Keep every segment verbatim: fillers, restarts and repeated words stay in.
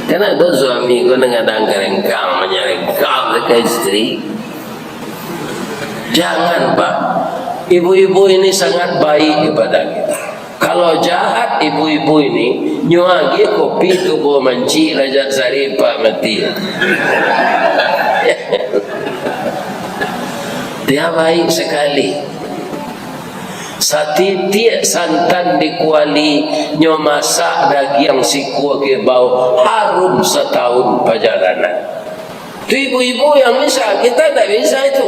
Kan ado suami ko nan kadang karengkang, manyarengkang ka istri. Jangan, Pak. Ibu-ibu ini sangat baik kepada kita. Kalau jahat ibu-ibu ini, nyo agiah kopi tu ko mancik rajak sari, Pak, mati. Dia baik sekali. Satitiak santan di kuali, nyo masak dagiang sikua kebau, harum satahun pajalanan. Tu ibu-ibu yang bisa, kita ndak bisa itu.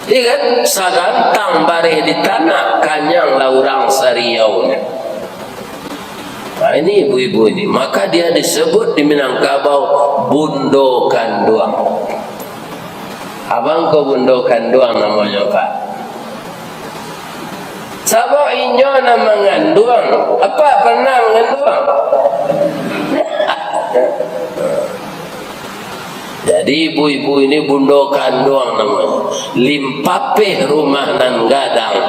Iya kan? Sagantang bareh di tanah, kanyang lah urang sariaunyo. Nah, ini ibu-ibu ini. Maka dia disebut di Minangkabau bundo kanduang. Abang ko bundo kanduang namonyo, Pak. Sabab inyo nan manganduang. Apak pernah manganduang? Jadi, ibu-ibu ini bundo kanduang namonyo. Limpapeh rumah nan gadang,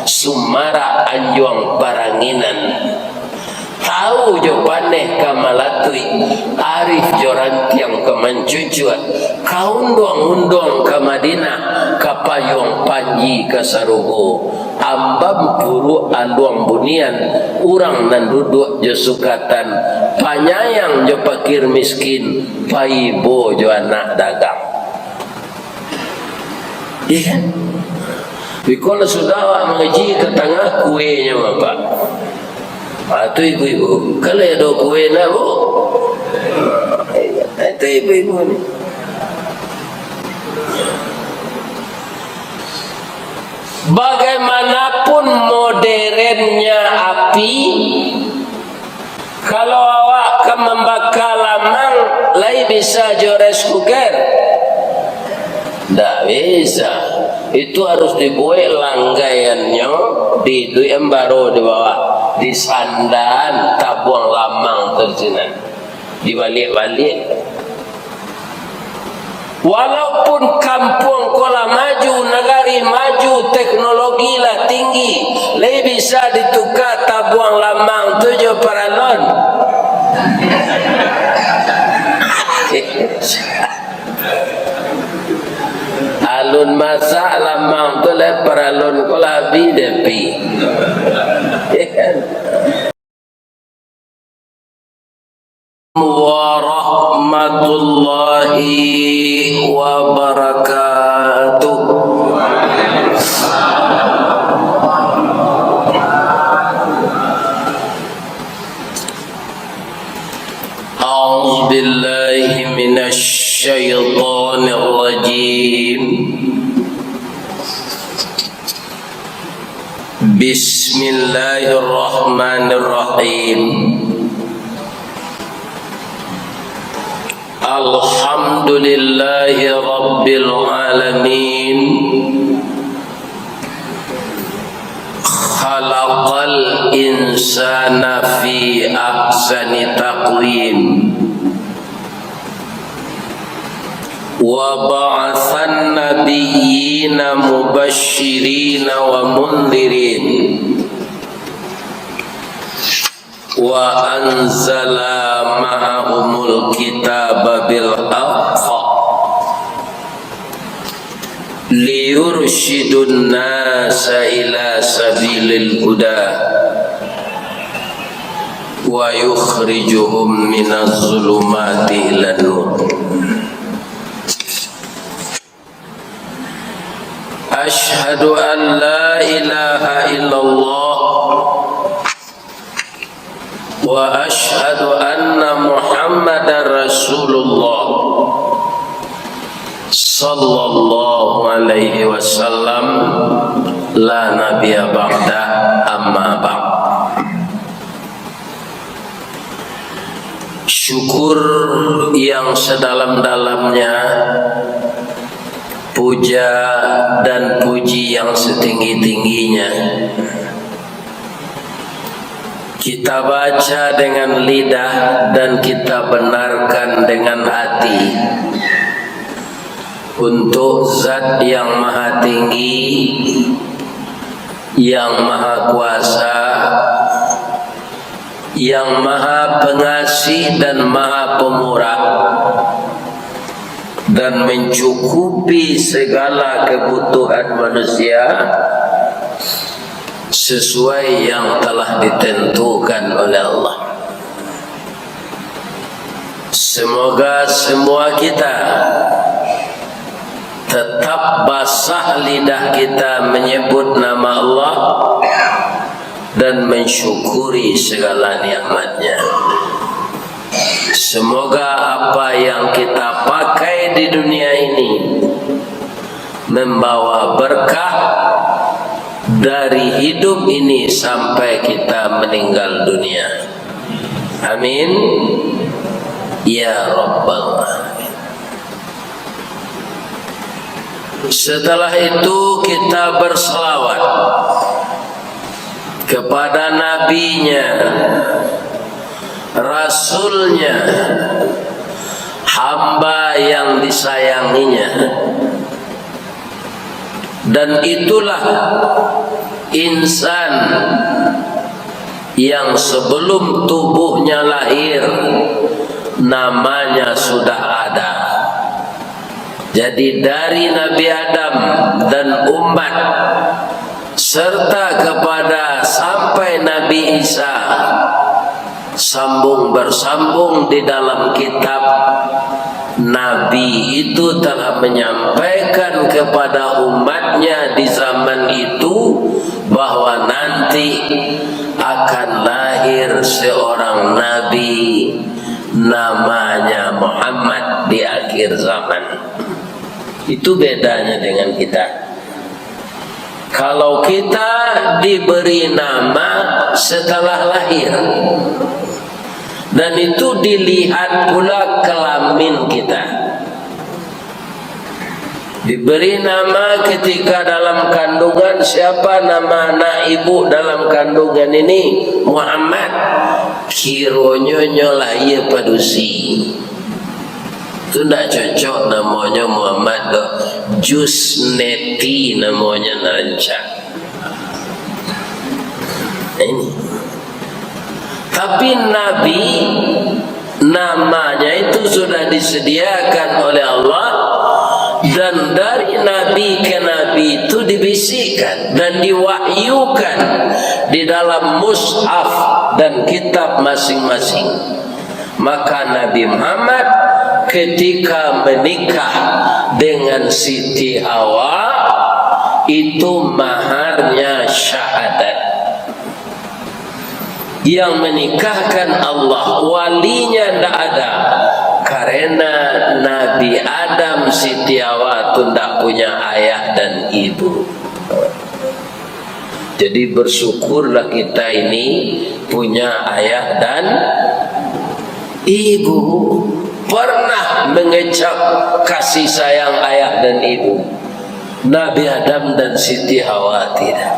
sumarak anjuang paranginan. Tau jo paneh ka malatuik, arih jo rantiang ka mancucuak, ka unduang-unduang ka Madinah, ka payuang panji ka sarugo, ambam puruak aluang bunian, urang nan duduak jo sukatan, panyayang jo pakir miskin, paibo jo anak dagang. Iya kan? Biko lah sudah awak mangaji ka tangah kuenyo, Bapak. Ah, tu ibu-ibu. Kalau ado kue nak, Bu? Ah, itu ibu-ibu ni. Bagaimanapun modernnya api, kalau awak ka mambaka lamang, lai bisa jo rice cooker? Ndak bisa. Itu harus dibuek langgaiannyo, diiduikan baro di bawah, disandaan tabuang lamang tu di sinan, dibaliak-baliak. Walaupun kampuang ko lah maju, nagari maju, teknologi lah tinggi, lai bisa dituka tabuang lamang tu jo paralon. Alun masak lamang tu lai, paralon ko lah abih depi. Warahmatullahi wabarakatuh. أعوذ بالله من الشيطان الرجيم. بسم الله الرحمن الرحيم. الحمد لله رب العالمين. خلق الإنسان في أحسن تقويم. وبعث النبيين مبشرين ومنذرين. وأنزل معهم الكتاب بالحق ليرشد الناس إلى سبيل الهدى ويخرجهم من الظلمات إلى النور. أشهد أن لا إله إلا الله وأشهد أن محمدا رسول الله صلى الله عليه وسلم لا نبي بعده أما بعد. Syukur yang sedalam-dalamnya, puja dan puji yang setinggi-tingginya, kita baca dengan lidah dan kita benarkan dengan hati untuk Zat yang Maha Tinggi, yang Maha Kuasa, yang Maha Pengasih dan Maha Pemurah, dan mencukupi segala kebutuhan manusia sesuai yang telah ditentukan oleh Allah. Semoga semua kita tetap basah lidah kita menyebut nama Allah dan mensyukuri segala nikmat-Nya. Semoga apa yang kita pakai di dunia ini membawa berkah dari hidup ini sampai kita meninggal dunia. Amin, ya rabbal alamin. Setelah itu, kita berselawat kepada nabinya, rasulnya, hamba yang disayanginya. Dan itulah insan yang sebelum tubuhnya lahir, namanya sudah ada. Jadi, dari Nabi Adam dan umat, serta kepada sampai Nabi Isa, sambung bersambung di dalam kitab, Nabi itu telah menyampaikan kepada umatnya di zaman itu bahwa nanti akan lahir seorang nabi, namanya Muhammad, di akhir zaman. Itu bedanya dengan kita. Kalau kita diberi nama setelah lahir, dan itu dilihat pula kelamin kita. Diberi nama ketika dalam kandungan, siapa nama anak ibu dalam kandungan ini? Muhammad. Kironyo nyo lahia padusi. Tu ndak cocok namonyo Muhammad doh. Jusneti namonyo, nan rancak. Ini. Tapi Nabi, namanya itu sudah disediakan oleh Allah, dan dari nabi ke nabi itu dibisikkan dan diwahyukan di dalam mushaf dan kitab masing-masing. Maka Nabi Muhammad ketika menikah dengan Siti Hawa, itu maharnya syahadat. Yang menikahkan Allah, walinya ndak ada. Karena Nabi Adam, Siti Hawa tu ndak punya ayah dan ibu. Jadi, bersyukurlah kita ini punya ayah dan ibu. Pernah mengecap kasih sayang ayah dan ibu? Nabi Adam dan Siti Hawa tidak.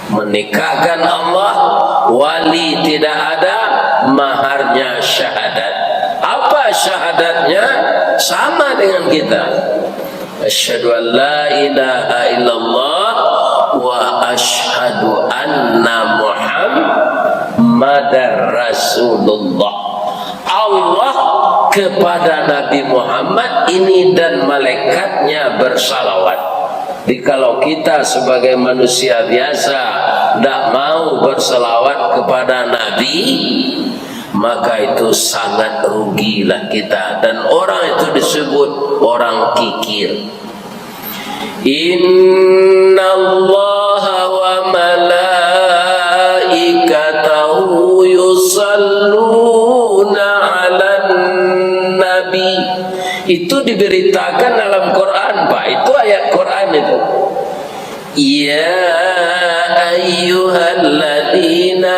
Menikahkan Allah, wali tidak ada, maharnya syahadat. Apa syahadatnya? Sama dengan kita. Asyhadu an la ilaha illallah wa asyhadu anna Muhammadar Rasulullah. Allah kepada Nabi Muhammad ini dan malaikatnya bersalawat. Jadi, kalau kita sebagai manusia biasa ndak mau bersalawat kepada Nabi, maka itu sangat rugilah kita. Dan orang itu disebut orang kikir. Innallaha wa malaikatahu yusalluna 'alan nabi. Itu diberitakan dalam Quran, Pak. Itu ayat Quran itu. Ya ayyuhalladzina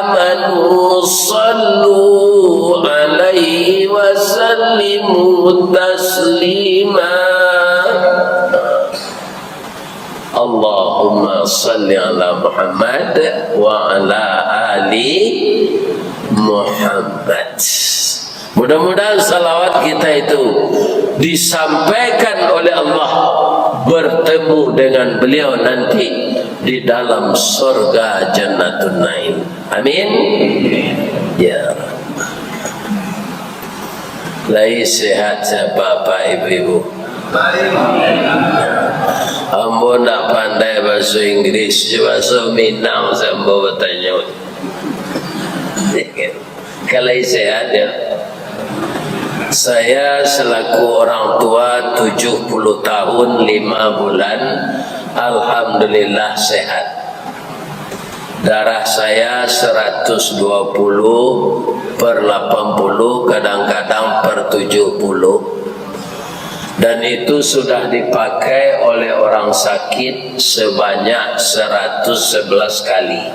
amanu sallu 'alaihi wa sallimu taslima. Allahumma salli ala Muhammad wa ala ali Muhammad. Mudah-mudahan salawat kita itu disampaikan oleh Allah bertemu dengan beliau nanti di dalam sorga Jannatun Naim. Amin. Ya. Lai sehat sia, Bapak, Ibu-ibu? Ambo ndak pandai bahaso Inggris, bahaso Minang sajo ambo batanyo. Kalau sehat, ya. Saya selaku orang tua, tujuh puluh tahun lima bulan, alhamdulillah sehat. Darah saya seratus dua puluh per lapan puluh, kadang-kadang per tujuh puluh. Dan itu sudah dipakai oleh orang sakit sebanyak seratus sebelas kali.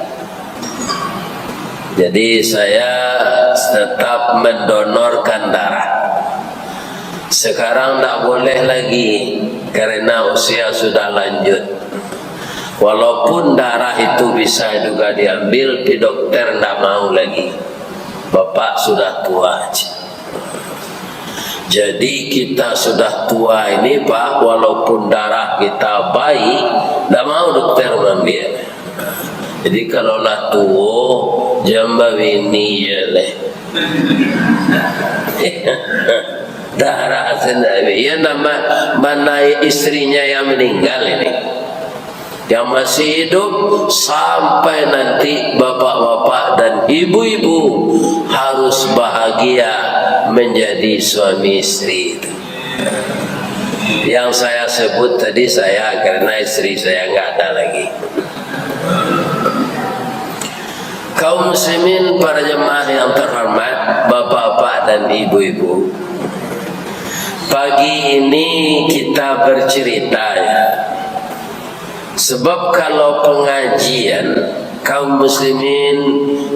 Jadi, saya tetap mendonorkan darah. Sekarang ndak boleh lagi karena usia sudah lanjut. Walaupun darah itu bisa juga diambil, tapi dokter ndak mau lagi. Bapak sudah tua, cik. Jadi, kita sudah tua ini, Pak, walaupun darah kita baik, ndak mau dokter mengambil. Jadi, kalau lah tuo, jan babini je leh. Darah sendiri. Ya, nama, mana istrinya yang meninggal ini. Yang masih hidup, sampai nanti bapak-bapak dan ibu-ibu harus bahagia menjadi suami istri itu. Yang saya sebut tadi saya, karena istri saya nggak ada lagi. Kaum muslimin, para jemaah yang terhormat, bapak-bapak dan ibu-ibu, pagi ini kita bercerita, ya. Sebab kalau pengajian, kaum muslimin,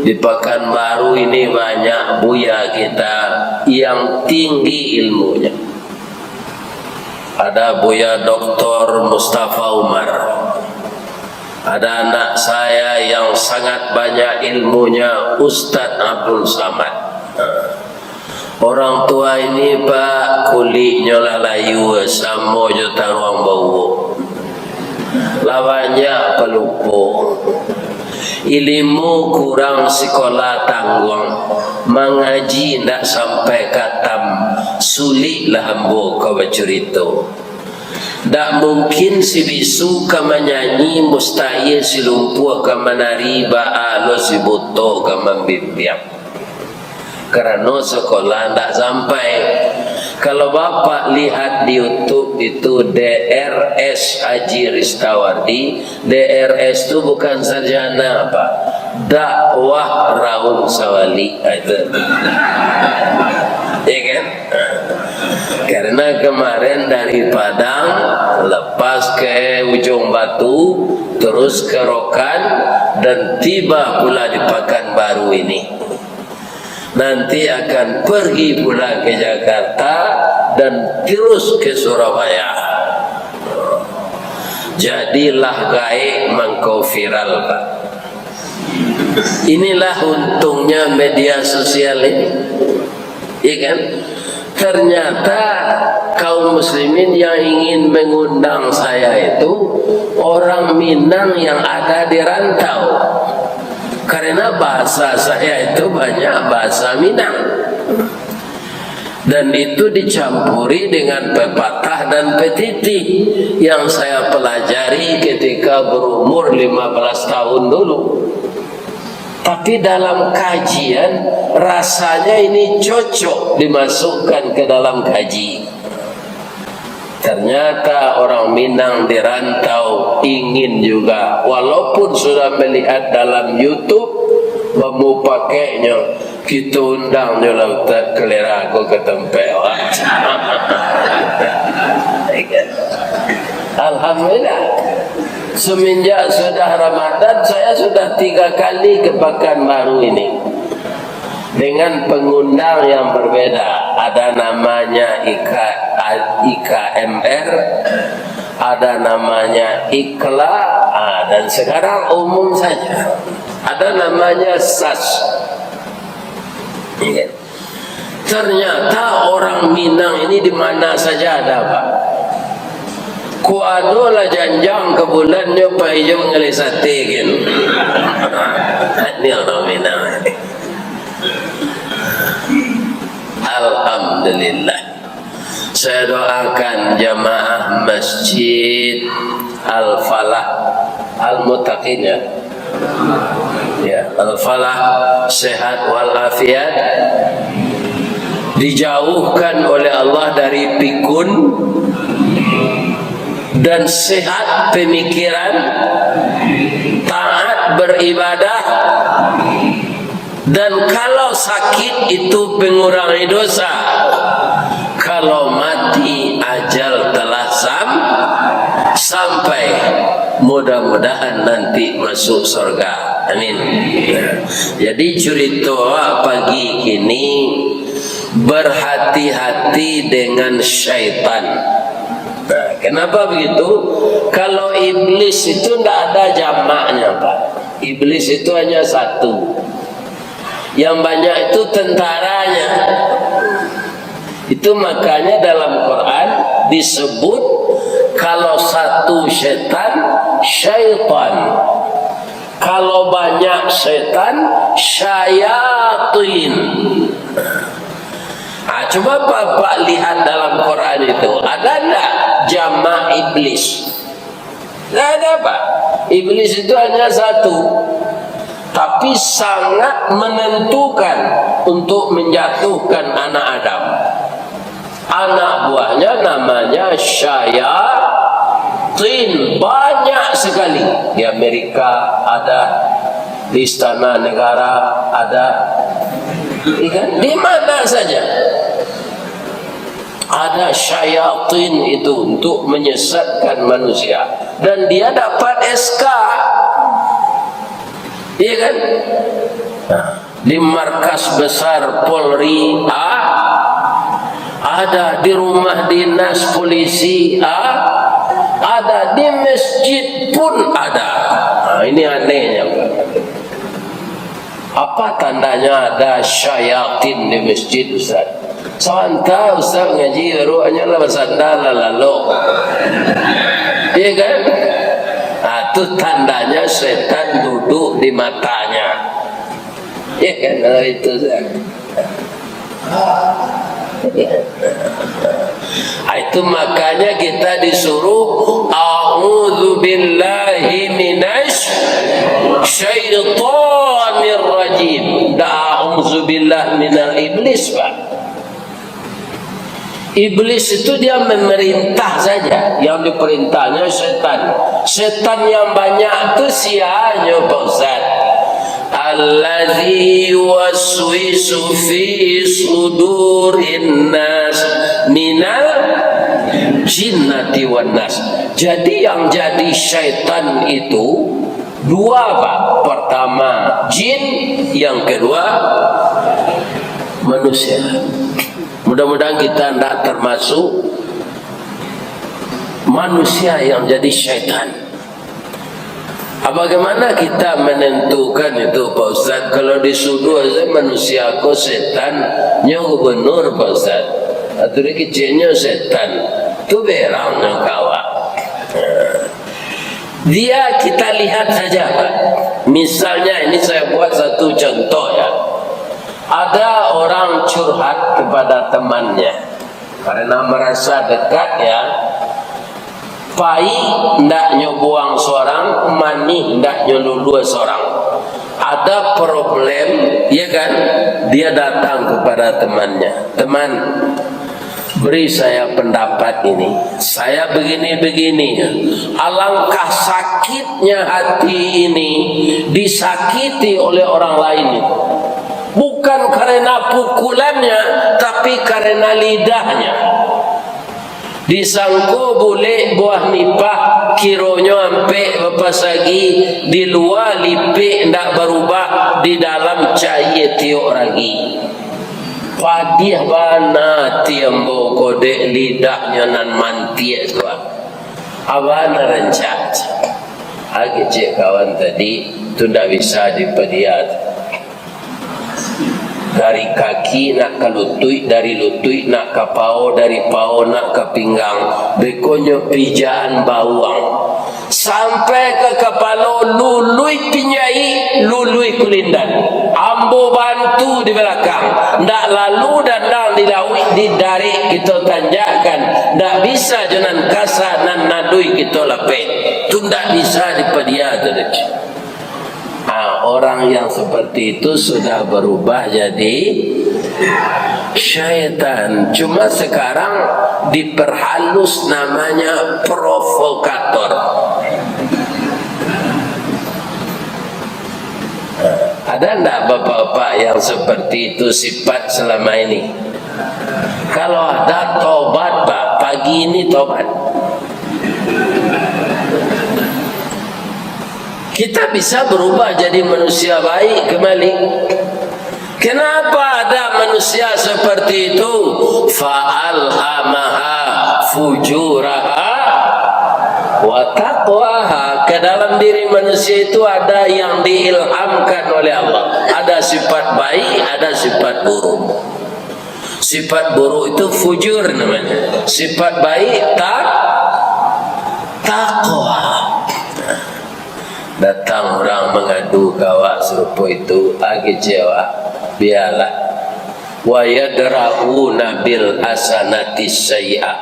di Pakanbaru ini banyak buya kita yang tinggi ilmunya. Ada Buya Doktor Mustafa Umar. Ada anak saya yang sangat banyak ilmunya, Ustadz Abdul Samad. Orang tua ini, Pak, kuliknyo lah layu, samo jo taruang bauak. Lah banyak palupo. Ilimu kurang, sikola tangguang, mangaji ndak sampai katam, suliklah ambo ka bacurito. Ndak mungkin si bisu ka manyanyi, mustahil si lumpuah ka manari, baa lo si buto ka mambimbiang. Karano sakolah ndak sampai. Kalau Bapak lihat di YouTube itu, D R S Haji Ristawardi, D R S tu bukan sarjana, Pak. Dakwah Raung Sawali. Ah, itu. Ya kan? Karena kemarin dari Padang, lepas ke Ujung Batu, terus ke Rokan, dan tiba pula di Pakanbaru ini. Nanti akan pergi pula ke Jakarta dan terus ke Surabaya. Jadilah gaek mangko viral, Pak. Inilah untungnya media sosial ini. Iya kan? Ternyata kaum muslimin yang ingin mengundang saya itu orang Minang yang ada di rantau. Karena bahasa saya itu banyak bahasa Minang. Dan itu dicampuri dengan pepatah dan petitih yang saya pelajari ketika berumur lima belas tahun dulu. Tapi dalam kajian, rasanya ini cocok dimasukkan ke dalam kaji. Ternyata orang Minang di rantau ingin juga, walaupun sudah melihat dalam YouTube, mamupakeknyo, kito undang jo lah Ustaz Kalera ko ka tampek awak. Alhamdulillah. Semenjak sudah Ramadan, saya sudah tiga kali ke Pakanbaru ini. Dengan pengundang yang berbeda. Ada namanya I K, I K M R, ada namanya Ikla, ah, dan sekarang umum saja. Ada namanya sas. Iya. Ternyata orang Minang ini di mana saja ada, Pak. Ko ado lah janjang ka bulan nyo pai jo manggaleh sate kan. Anil nominal. Alhamdulillah. Saya doakan jamaah Masjid Al-Falah, Al-Muttaqin, ya. Ya, Al-Falah, sehat walafiat, dijauhkan oleh Allah dari pikun, dan sehat pemikiran, taat beribadah, dan kalau sakit itu pengurangi dosa, kalau mati ajal telah sam-, sampai, mudah-mudahan nanti masuk surga. Amin. Jadi, curito awak pagi kini, berhati-hati dengan syaitan. Nah, kenapa begitu? Kalau iblis itu ndak ada jamaknya, Pak. Iblis itu hanya satu. Yang banyak itu tentaranya. Itu makanya dalam Quran disebut, kalau satu setan, syaitan. Kalau banyak setan, syayatin. Ah, coba Bapak lihat dalam Quran itu, ada ndak jamak iblis? Nggak ada, Pak. Iblis itu hanya satu, tapi sangat menentukan untuk menjatuhkan anak Adam. Anak buahnya namanya syayatin, banyak sekali. Di Amerika ada, di Istana Negara ada, iya kan? Di mana saja ada syayatin itu untuk menyesatkan manusia. Dan dia dapat S K. Iya kan? Nah, di markas besar Polri A, ada di rumah dinas polisi A, ada di masjid pun ada. Nah, ini anehnya, Pak. Apa tandanya ada syayatin di masjid, Ustaz? Sabanta Ustaz ngaji, baru hanyolah basanda lah lalok. Iya kan? Ah, tu tandanya setan duduk di matanya. Iya kan? Ah, itu saja. Ah, itu makanya kita disuruh, "A'udzubillahi minasy syaithanir rajim." Ndak "A'udzubillah minal iblis", Pak. Iblis itu dia memerintah saja, yang diperintahnya setan. Setan yang banyak tu sianyo, Pak Ustaz? "Allazi yuwaswisu fi sudurin nas minal jinnati wan nas." Jadi, yang jadi syaitan itu dua, Pak. Pertama jin, yang kedua manusia. Mudah-mudahan kita ndak termasuk manusia yang jadi syaitan. Ah, bagaimana kita menentukan itu, Pak Ustaz? Kalau disuduh saja manusia ko setan, nyo gubernur, Pak Ustaz. Atau dia kecilnya setan. Tu berang nyo ka awak. Dia kita lihat saja, Pak. Misalnya, ini saya buat satu contoh, ya. Ada orang curhat kepada temannya karena merasa dekat, ya. Pai ndak nyo buang sorang, manih ndak nyo lulua sorang. Ada problem, ya kan? Dia datang kepada temannya. "Teman, beri saya pendapat ini. Saya begini-begini. Alangkah sakitnya hati ini, disakiti oleh orang lain itu. Bukan karena pukulannya, tapi karena lidahnya. Disangko bulek buah nipah, kironyo ampek bapasagi, di lua lipek ndak barubah, di dalam cayie tiok ragi. Padiah bana ati ambo ko dek lidahnyo nan mantiak tu, ah. Abana rancak." Ah, kecek kawan tadi, tu ndak bisa dipadiah tu. Dari kaki nak ka lutuik, dari lutuik nak ka pao, dari pao nak ka pinggang. Bekonyo pijaan bawuang. Sampai ka kapalo, luluih pinjai, luluih kulindan. Ambo bantu di balakang. Ndak lalu dandang di lauik, di darek kito tanjakkan. Ndak bisa jo nan kasa, nan naduih kito lapeh. Tu ndak bisa dipadia tu, Dek. Ah, orang yang seperti itu sudah berubah jadi syaitan. Cuma sekarang diperhalus, namanya provokator. Ada ndak bapak-bapak yang seperti itu sifat selama ini? Kalau ada, tobat, Pak. Pagi ini tobat. Kita bisa berubah jadi manusia baik kembali. Kenapa ada manusia seperti itu? Fa alhamaha fujuraha wa taqwaha. Ke dalam diri manusia itu ada yang diilhamkan oleh Allah. Ada sifat baik, ada sifat buruk. Sifat buruk itu fujur namanya. Sifat baik tak takwa. Datang urang mangadu ka awak sarupo itu, ah, kecewa. Biarlah. Wa yadra'una bil hasanati sayyi'ah.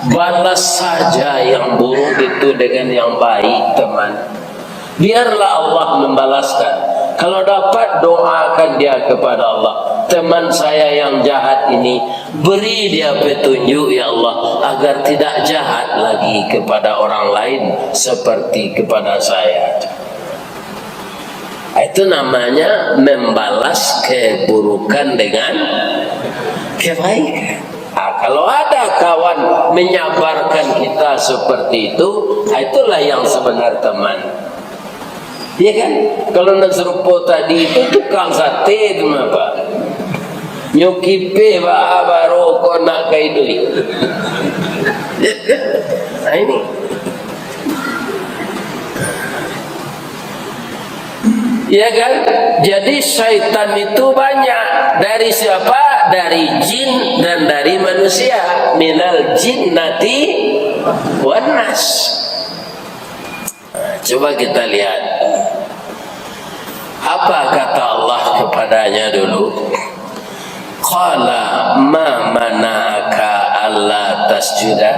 Balas saja yang buruk itu dengan yang baik, teman. Biarlah Allah membalaskan. Kalau dapat, doakan dia kepada Allah. Teman saya yang jahat ini, beri dia petunjuk, ya Allah, agar tidak jahat lagi kepada orang lain seperti kepada saya. Itu namanya membalas keburukan dengan kebaikan. Ah, kalau ada kawan menyabarkan kita seperti itu, ah, itulah yang sebenar teman. Ya kan? Kalau nan sarupo tadi itu tukang sate tu mah, Pak. Nyo kipeh baa barokok nak ka iduik. Ya kan? Nah, ini. Ya kan? Jadi syaitan itu banyak. Dari siapa? Dari jin dan dari manusia. Minal jinnati wan nas. Nah, coba kita lihat. Apa kata Allah kepadanya dulu? Qala ma mana'aka alla tasjuda?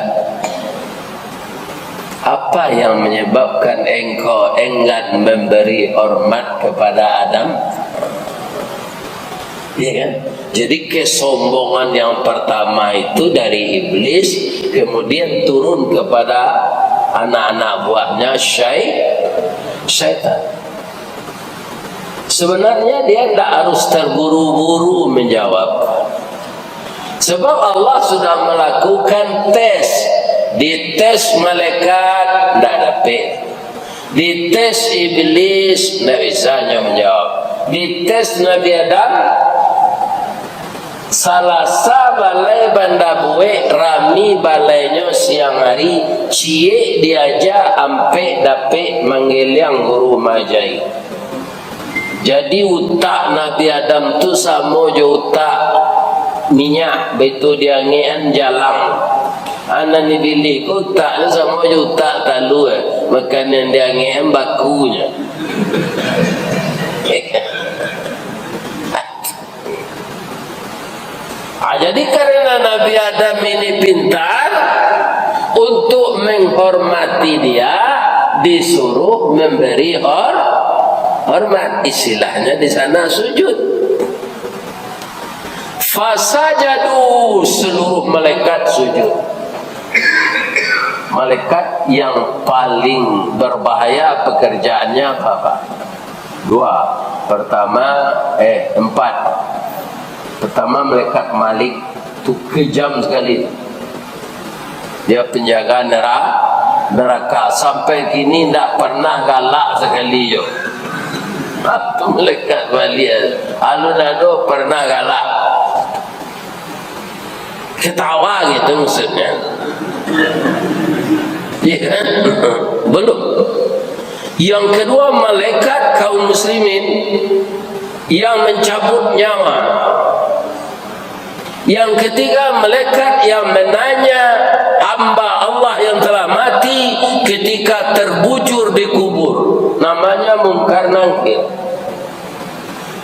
Apa yang menyebabkan engkau enggan memberi hormat kepada Adam? Ya kan? Jadi kesombongan yang pertama itu dari iblis, kemudian turun kepada anak-anak buahnya syai-, syaitan. Sebenarnya dia ndak harus terburu-buru menjawab. Sebab Allah sudah melakukan tes. Dites malaikat, ndak dapek. Dites iblis, ndak bisa nyo menjawab. Dites Nabi Adam, Salasa balai banda buek, rami balainyo siang ari, ciek diaja ampek dapek manggeliang guru maaja-i. Jadi utak Nabi Adam tu samo jo utak minyak, baitu diangekan jalang. Anak ni bilih ko utaknyo samo jo utak talua, eh. Makan yang diangekan bakunyo. Ah, jadi karena Nabi Adam ini pintar, untuk menghormati dia, disuruh memberi hor-, hormat. Istilahnya di sana sujud. Fasajadu, seluruh malaikat sujud. Malaikat yang paling berbahaya pekerjaannya apa, Pak? Dua. Pertama, eh, empat. Pertama, malaikat Malik tu kejam sekali. Dia penjaga nera-, neraka. Sampai kini ndak pernah galak sekali jo. Tu malaikat Malik. Alun ado pernah galak. Ketawa gitu maksudnya. Ya kan? Belum. Yang kedua, malaikat kaum muslimin yang mencabut nyawa. Yang ketiga, malaikat yang menanya hamba Allah yang telah mati ketika terbujur di kubur. Namanya Munkar Nangkir.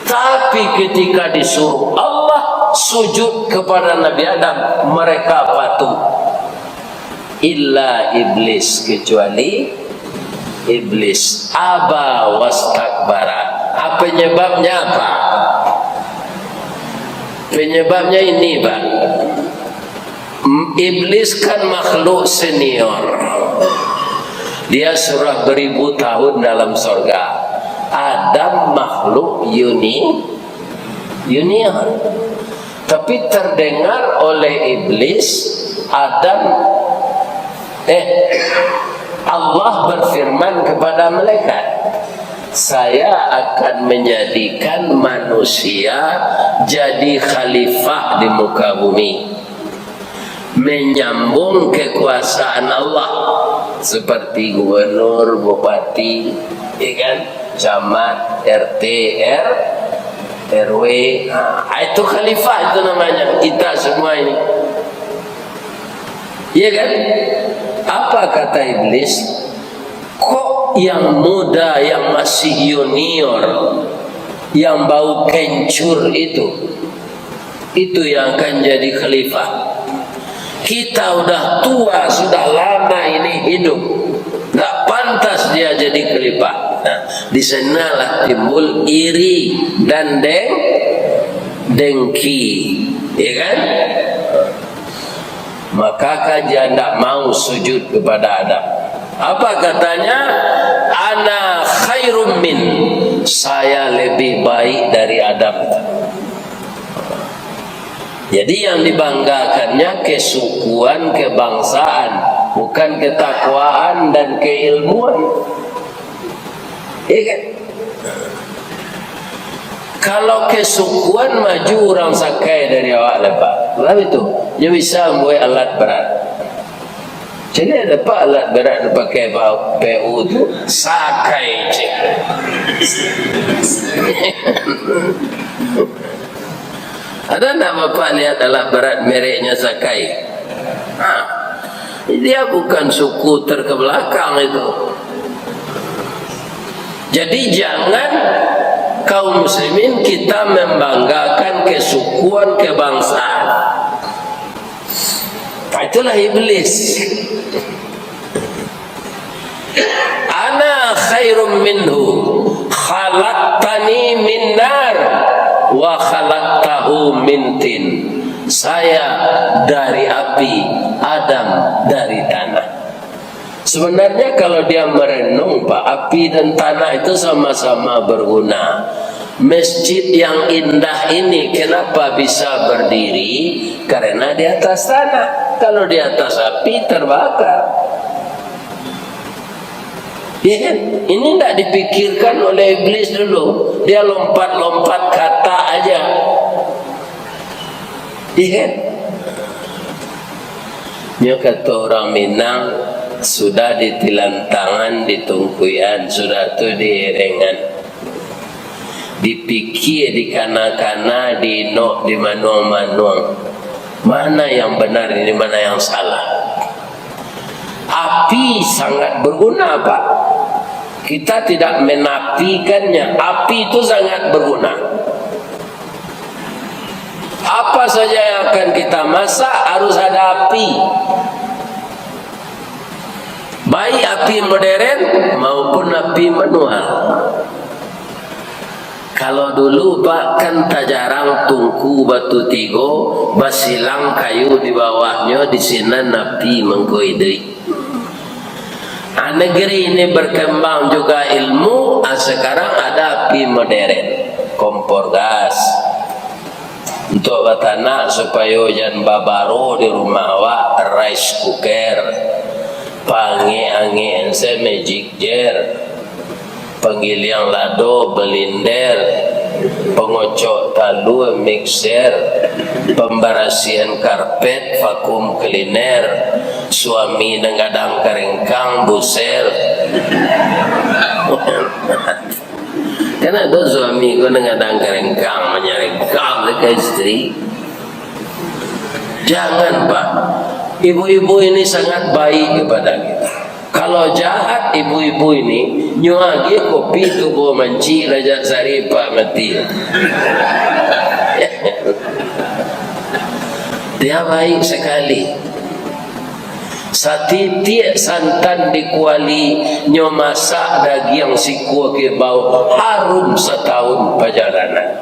Tapi ketika disuruh Allah sujud kepada Nabi Adam, mereka patuh. Illa Iblis, kecuali Iblis. Aba wastakbara. Ah, penyebabnya apa? Penyebabnya ini, Pak. M-, Iblis kan makhluk senior. Dia sudah beribu tahun dalam sorga. Adam makhluk uni-, junior. Tapi terdengar oleh Iblis, Adam, eh, Allah berfirman kepada malaikat, "Saya akan menjadikan manusia jadi khalifah di muka bumi, menyambung kekuasaan Allah, seperti gubernur, bupati, ya kan, camat, R T, R, R W." Nah, itu khalifah itu namanya, kita semua ini. Iya kan? Apa kata Iblis? "Kok yang muda, yang masih junior, yang bau kencur itu, itu yang akan jadi khalifah? Kita udah tua, sudah lama ini hidup, nggak pantas dia jadi khalifah." Nah, di sanalah timbul iri dan deng-, dengki, ya kan? Maka kan dia ndak mau sujud kepada Adam. Apa katanya? "Ana khairum min, saya lebih baik dari Adam." Jadi yang dibanggakannya kesukuan, kebangsaan, bukan ketakwaan dan keilmuan. Iya kan? Kalau kesukuan maju urang sakai dari awak lepak. Lah itu, nyo bisa mambuek alat berat. Jadi ada pak alat berat dipakai P U tu, sakai cek. Ada ndak bapak lihat alat berat mereknya sakai? Ha. Dia bukan suku terkebelakang itu. Jadi jangan kaum muslimin kita membanggakan kesukuan, kebangsaan. Nah, itulah iblis. "Ana khairum minhu, khalaqtani min nar, wa khalaqtahu min tin." Saya dari api, Adam dari tanah. Sebenarnya kalau dia merenung, Pak, api dan tanah itu sama-sama berguna. Masjid yang indah ini kenapa bisa berdiri? Karena di atas tanah. Kalau di atas api, terbakar. Ya kan? Ini ndak dipikirkan oleh iblis dulu. Dia lompat-lompat kata aja. Ya kan? Nyo kato urang Minang, sudah ditilan tangan, ditungkuian, sudah tu diirengan. Dipikia, dikana-kana, diinok, dimanuang-manuang. Mana yang benar ini, mana yang salah? Api sangat berguna, Pak. Kita tidak menafikannya. Api itu sangat berguna. Apa saja yang akan kita masak harus ada api. Baik api modern maupun api manual. Kalau dulu, Pak, kan tajarang tungku batu tigo, basilang kayu di bawahnyo, di sinan api mangko iduik. Ah, negeri ini berkembang juga ilmu, ah, sekarang ada api modern, kompor gas. Untuk batanak supayo jan babaro di rumah awak, rice cooker, pangek-angek se magic jar, panggiliang lado belinder, pangocok talua mixer, pambarasihan karpet vakum cleaner, suami nan gadang karengkang busel. Kan ado suami ko nan gadang karengkang, manyarengkam ka istri. Jangan, Pak. Ibu-ibu ini sangat baik kepada kita. Kalau jahat ibu-ibu ini, nyo agiah kopi tu bawa mancik lajak sari, Pak, mati. Dia baik sekali. Satitiak santan di kuali, nyo masak dagiang sikua kebau, harum satahun pajalanan.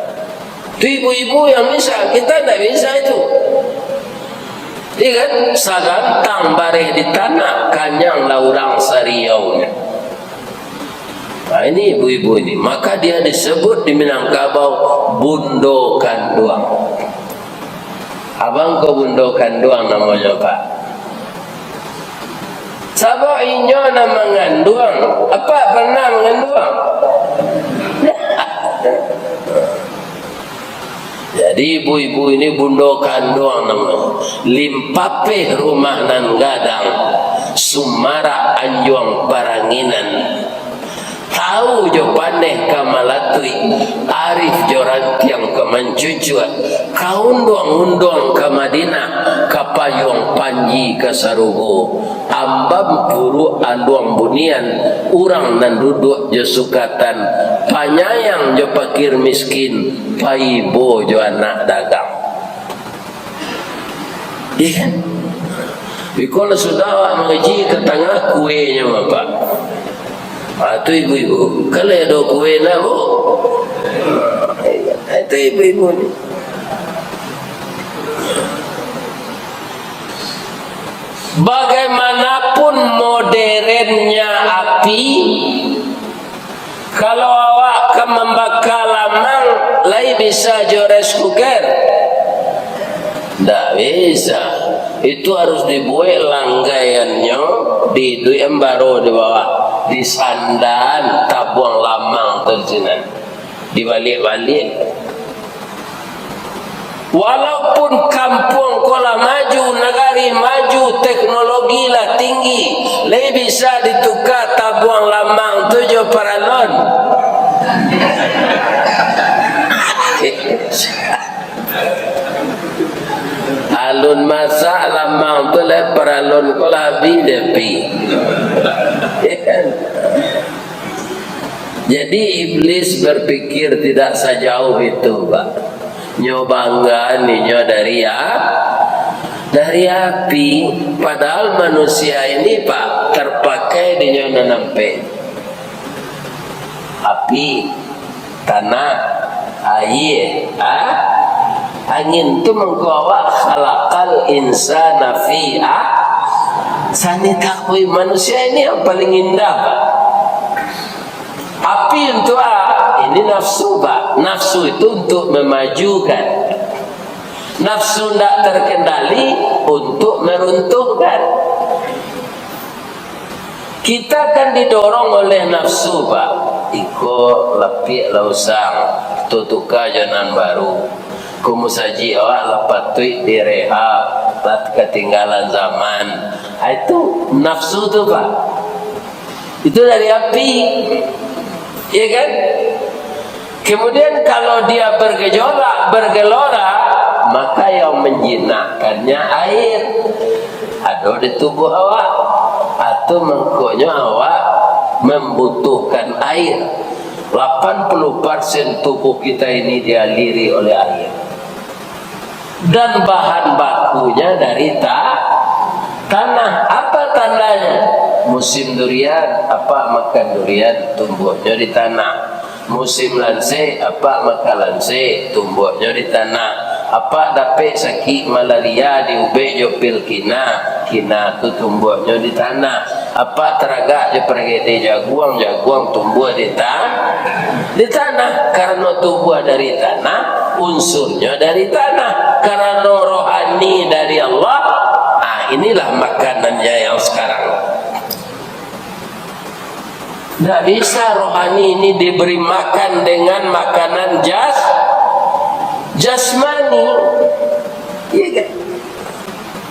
Tu ibu-ibu yang bisa, kita ndak bisa itu. Iya kan? Sagantang bareh di tanah, kanyang lah urang sariaunyo. Nah, ini ibu-ibu ini. Maka dia disebut di Minangkabau bundo kanduang. Abang ko bundo kanduang namonyo, Pak. Sabab inyo nan manganduang. Apak pernah manganduang? Jadi, ibu-ibu ini bundo kanduang namonyo. Limpapeh rumah nan gadang, sumarak anjuang paranginan. Tau jo paneh ka malatuik, arif jo rantiang ka mancucuak, ka unduang-unduang ka Madinah, ka payuang panji ka sarugo, ambam puruak anduang bunian, urang nan duduak jo sukatan, panyayang jo pakir miskin, paibo jo anak dagang. Iya kan? Biko lah sudah awak mangaji ka tangah kuenyo, Bapak. Ah, tu ibu-ibu. Kalau ado kue nak, Bu? Ah, itu ibu-ibu ni. Bagaimanapun modernnya api, kalau awak ka mambaka lamang, lai bisa jo rice cooker? Ndak bisa. Itu harus dibuek langgaiannyo, diiduikan baro di bawah, disandan tabuang lamang tu di sinan. Dibaliak-baliak. Walaupun kampuang ko lah maju, nagari maju, teknologi lah tinggi, lai bisa dituka tabuang lamang tu jo paralon. Alun masak lamang tu lai, paralon ko lah abih dek api. Ya kan? Jadi, iblis berpikir tidak sajauh itu, Pak. Nyo bangga ninyo dari a-, dari api. Padahal manusia ini, Pak, terpakai dinyo nan ampek. Api, tanah, aia, a-, angin tu mangko awak khalaqal insana fi a-, sani takwim. Manusia ini yang paling indah, Pak. Api untuk a-, ini nafsu, Pak. Nafsu itu untuk memajukan. Nafsu ndak terkendali untuk meruntuhkan. Kita kan didorong oleh nafsu, Pak. Iko lapiak lah usang, tu tuka jo nan baru. Ko musajik awak lah patuik direhab, lah katinggalan zaman. Ah, itu nafsu tu, Pak. Itu dari api. Iya kan? Kemudian kalau dia bergejolak, bergelora, maka yang menjinakkannya air. Ado di tubuh awak. Atau mangkonyo awak membutuhkan air. Lapan puluh persen tubuh kita ini dialiri oleh air. Dan bahan bakunya dari ta-, tanah. Apa tandanya? Musim durian, apak makan durian, tumbuahnyo di tanah. Musim lansek, apak makan lansek, tumbuahnyo di tanah. Apak dapek sakik malaria, diubek jo pil kina, kina tu tumbuahnyo di tanah. Apak taragak jo paragede jaguang, jaguang tumbuah di ta-, di tanah. Karano tumbuah dari tanah, unsurnyo dari tanah. Karano rohani dari Allah, ah, inilah makanannya yang sekarang. Ndak bisa rohani ini diberi makan dengan makanan jas-, jasmani. Iya kan?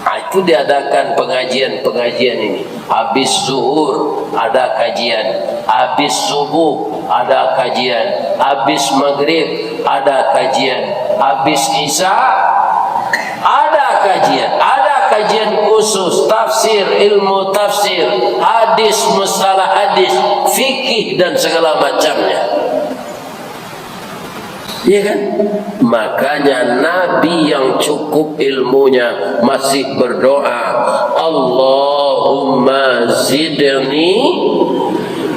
Ah, itu diadakan pengajian-pengajian ini. Habis zuhur ada kajian, habis subuh ada kajian, habis maghrib ada kajian, habis isya ada kajian. Ada kajian khusus tafsir, ilmu tafsir, hadis, mustalah hadis, fikih, dan segala macamnya. Iya kan? Makanya Nabi yang cukup ilmunya masih berdoa, "Allahumma zidni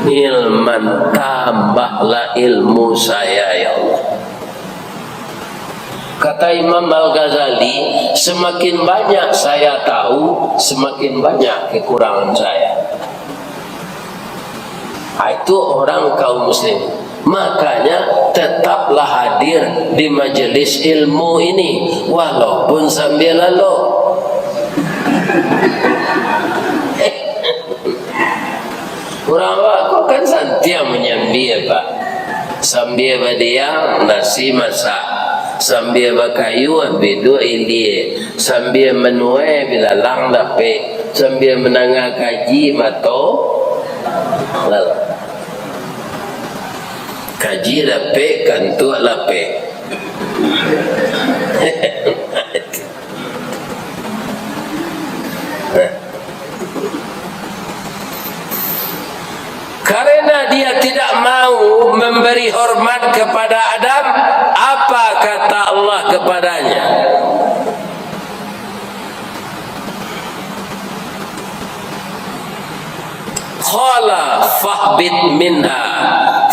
ilman," tambahlah ilmu saya, ya Allah. Kata Imam Al-Ghazali, "Semakin banyak saya tahu, semakin banyak kekurangan saya." Ah, itu orang kaum muslim. Makanya, tetaplah hadir di majelis ilmu ini, walaupun sambil lalok. Urang awak ko kan santiang manyambia, Pak. Sambia badiang, nasi masak. Sambia bakayu, abih tu ilia. Sambia manuai, bilalang dapek. Sambia mandanga kaji, mato lalu. Kaji dapek, kantuak lapek. Karena dia tidak mau memberi hormat kepada Adam, apa kata Allah kepadanya? Qala fahbit minha,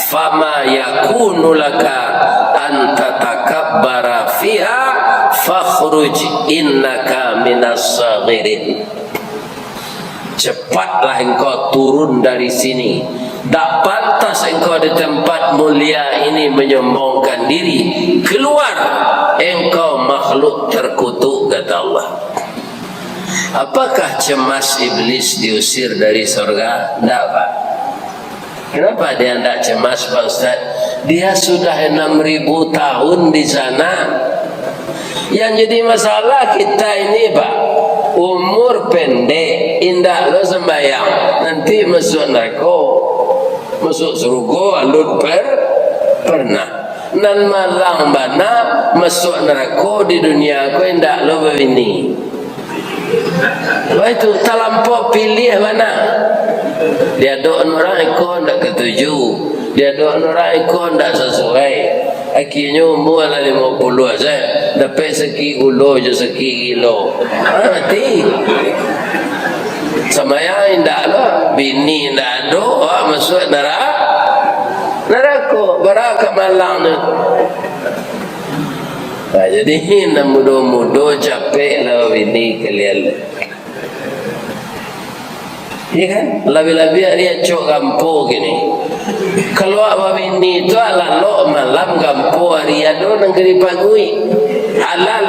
fama yakunu laka an tatakabbara fiha, fakhruj innaka minas saghirin. Cepatlah engkau turun dari sini. Dak pantas engkau di tempat mulia ini menyombongkan diri. Keluar, engkau makhluk terkutuk, kata Allah. Apakah cemas iblis diusir dari sorga? Ndak, Pak. Kenapa dia ndak cemas, Pak Ustaz? Dia sudah enam ribu tahun di sana. Yang jadi masalah kita ini, Pak, umur pendek, indak lo sembahyang, nanti masuk neraka. Masuk surga alun per-, pernah. Nan malang bana, masuk neraka di dunia ko indak lo babini. Baitu, talampau pilih bana. Diadok urang iko ndak katuju, diadok urang iko ndak sasuai. Akhirnyo umur lah limo puluah sajo, dapek sakik gulo jo sakik gilo. Ha, mati. Sambayang indak lo, bini indak ado, ha, masuak nara-, narako. Bara ka malang tu. Nah, jadi, nan mudo-mudo capek lah babini kalian. Iya kan? Labiah-labiah ari acok gampo kini. Kalau awak babini tu lalok malam gampo ari ado nan ka dipaguik. Halal.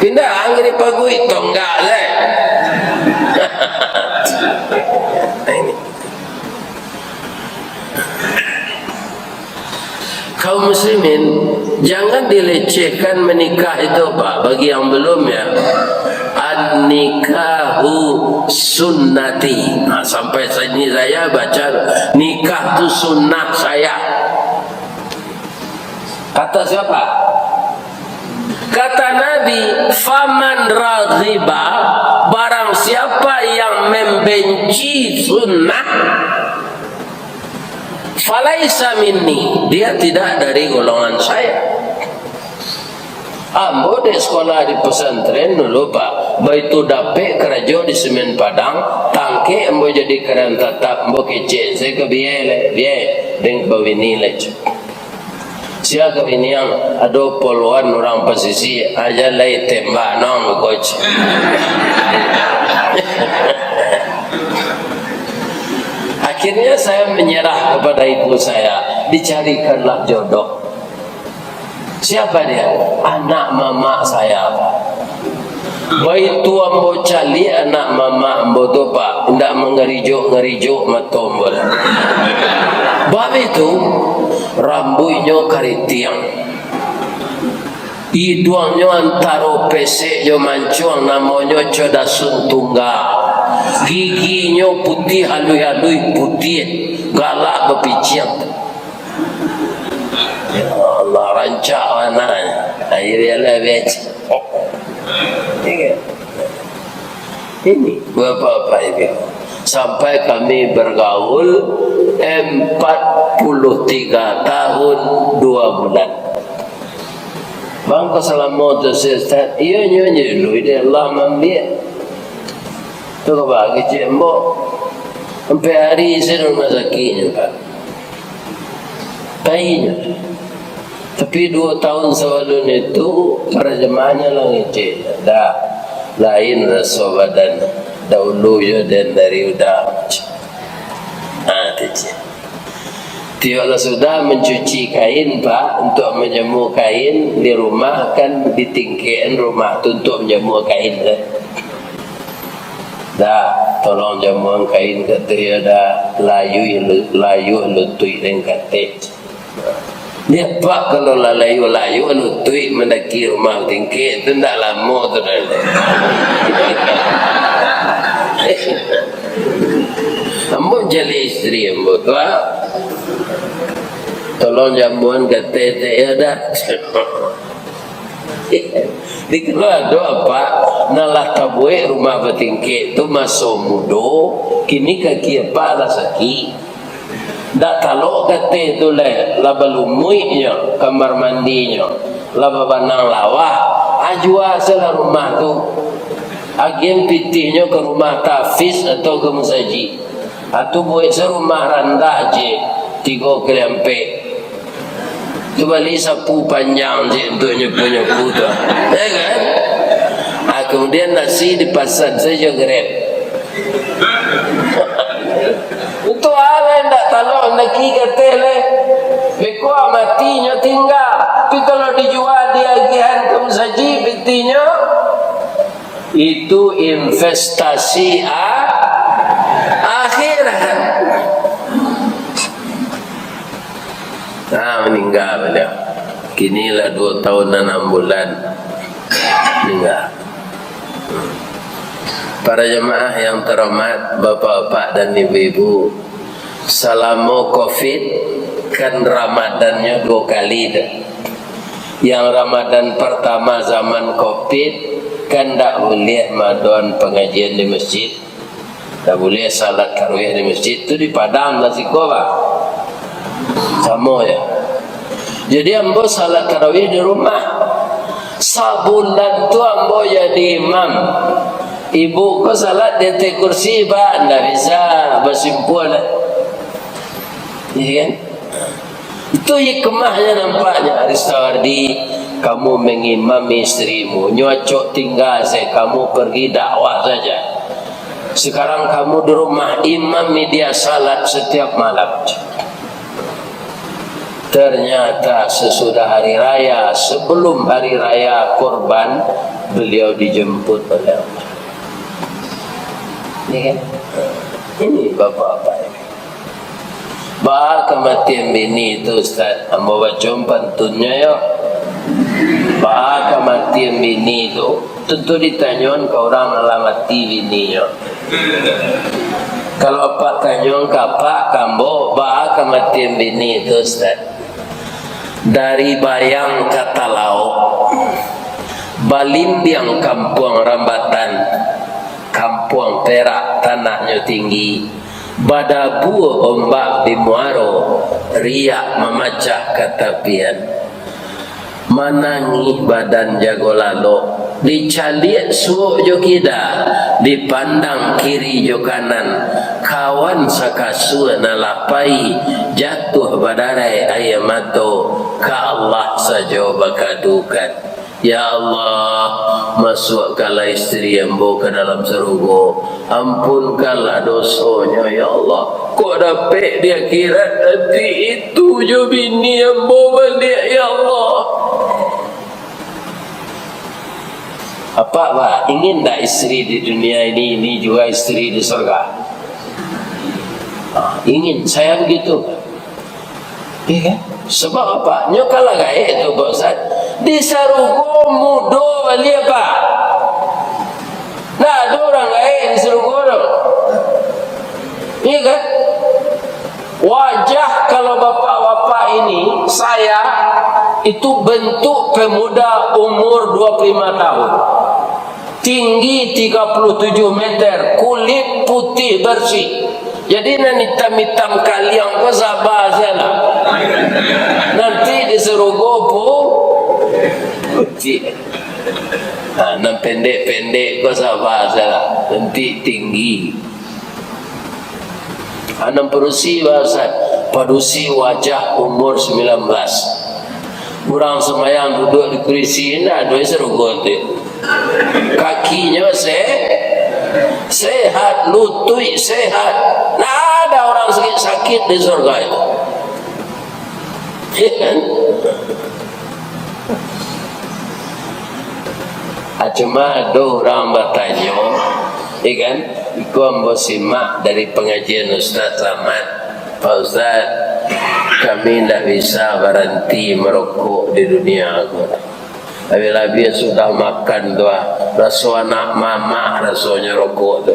Pindah ang ka dipaguik tonggak sajo. Nah, ini. Kaum muslimin, jangan dilecehkan menikah itu, Pak. Bagi yang belum, ya, an-nikahu sunnati. Nah, sampai sini saya baca, nikah tu sunnah saya. Kata siapa? Kata Nabi, "Faman raghiba," barang siapa yang membenci sunnah, "falaisa minni," dia tidak dari golongan saya. Ambo dek sekolah di pesantren dulu, Pak. Baitu dapek karajo di Semen Padang, tangkek ambo jadi karyawan tatap, ambo kecek, saya ka biai lai, biai, deng babini lai. Sia ka biniang, ado poluan urang pasisi, aja lai tembak nong, coach. Akhirnya saya menyerah kepada ibu saya, dicarikanlah jodoh. Siapa dia? Anak mamak saya, Pak. Baitu ambo caliak anak mamak ambo tu, Pak, indak mangarijok-ngarijok mato ambo lah. Baitu, rambuiknyo karitiang. Iduangnyo antaro pesek jo mancuang, namonyo Codasun Tunggal. Giginyo putiah, aluih-aluih putiah, galak bapiciang. Ya Allah, rancak bana. Ayo, bialah, bialah. Ingat. Ini, Bapak-bapak ini. Sampai kami bergaul empat puluh tiga tahun dua bulan. Bang, kok salamo tu, Ustaz? Iyo, nyo, nyo dulu, ide Allah mambiak. Tu ka bagi cek mbok. Sampai hari isi rumah sakitnyo, Pak. Tainyo. Tapi duo tahun sabalun itu, para jamaahnya lah ngecek. Dah, lain raso badan. Dahulu yo den dari udah. Ha, tu cek. Tiok lah sudah mencuci kain, Pak, untuk menjemur kain di rumah, kan ditingkekan rumah tu untuk menjemur kain, kan. Dah, tolong jamuan kain, kato iyo, dah, layuah lu-, layuah lutuik den katek. Dia, Pak, kalau lah layuah-layuah lutuik mandaki rumah tingkek tu, ndak lamo tu dah. Ambo jali isteri ambo tu, ah. Tolong jamuan katek, iyo dah. Di kalau ado apak nan lah tabuek rumah batingkek tu maso mudo, kini kaki apak lah sakik. Ndak talok kateh tu lai, lah balumuiknyo kamar mandinyo, lah babanang lawah, ajua salah rumah tu. Agian pitihnyo ka rumah tahfiz atau ka musajik. Atu buek sarumah randah je, tigo kali ampek. Tu bali sapu panjang je untuak nyapu-nyapu tu. Ya kan? Ah, kemudian nasi dipasan saja Grab. Untuak alah indak talok naki kateh leh. Beko mati nyo tingga. Tapi kalau dijua diagihan ka musajik pitinyo, itu investasi a-, akhirat. Nah, maningga baliau. Kini lah duo tahun anam bulan maningga. Para jamaah yang terhormat, bapak-bapak dan ibu-ibu, salamo covid, kan Ramadannyo duo kali tu. Yang Ramadan partamo zaman covid, kan ndak buliah maadoan pangajian di masjid. Ndak buliah salat tarawih di masjid tu, di Padang lah siko, bah. Samo ja. Jadi, ambo salat tarawih di rumah. Sabulan tu ambo jadi imam. Ibu ko salat di ateh kursi, bah, ndak bisa basimpuan lah. Iya kan? Itu hikmahnya nampaknya, Ristawardi, kamu mengimami istrimu. Nyo acok tingga se, kamu pergi dakwah saja. Sekarang kamu di rumah, imami dia salat setiap malam. Ternyata sesudah hari raya, sebelum hari raya kurban, beliau dijemput oleh Allah. Ini kan? Ini bapak-bapak ini. Baa kamatian bini tu, Ustaz? Ambo baco pantunnyo, yo. Baa kamatian bini tu, tantu ditanyoan ka urang nan lah mati bininyo. Kalau apak tanyoan ka apak, ka ambo, baa kamatian bini tu, Ustaz? Dari Bayang ka Talaok, balindiang kampuang Rambatan, kampuang Perak tanahnyo tinggi, badabua ombak di muaro, riak mamacah ka tapian. Manangih badan jago lalok, dicaliak suok jo kida, dipandang kiri jo kanan, kawan sakasua nan lah pai, jatuah badarai aia mato, ka Allah sajo bakadukan. Ya Allah, masuakkanlah isteri ambo ka dalam sarugo, ampunkanlah dosonyo, ya Allah. Kok dapek di akhirat nanti itu jo bini ambo baliak, ya Allah. Apak, Pak, ingin ndak isteri di dunia ini, ini juga isteri di surga? Ah, ingin, saya begitu. Iya kan? Sebab apa? Nyo kan lah gaek tu, Pak Ustaz. Di sarugo mudo baliak, Pak. Ndak ado urang gaek di sarugo tu. Iya kan? Wajah kalau bapak-bapak ini, saya itu bentuk pemuda umur dua puluh lima tahun. Tinggi tiga puluh tujuh meter, kulit putih bersih. Jadi, nan itam-itam kaliang ko saba sajolah. Nanti di sarugo pu-, putih. Ha, nan pendek-pendek ko saba sajolah. Nanti tinggi. Anam padusi, Pak Ustaz. Padusi wajah, umur sembilan belas. Urang sambayang duduak di kurisi, indak ado sarugo tu. Kakinyo se-, sehat, lutuik sehat. Ndak ado urang sakik-sakik di surga itu. Ya kan? Ah, cuma ado urang batanyo, ya kan? Iko ambo simak dari pangajian Ustaz Samad. "Pak Ustaz, kami ndak bisa baranti marokok di dunia ko. Labiah-labiah sudah makan tu, ah, raso anak mamak rasonyo rokok tu."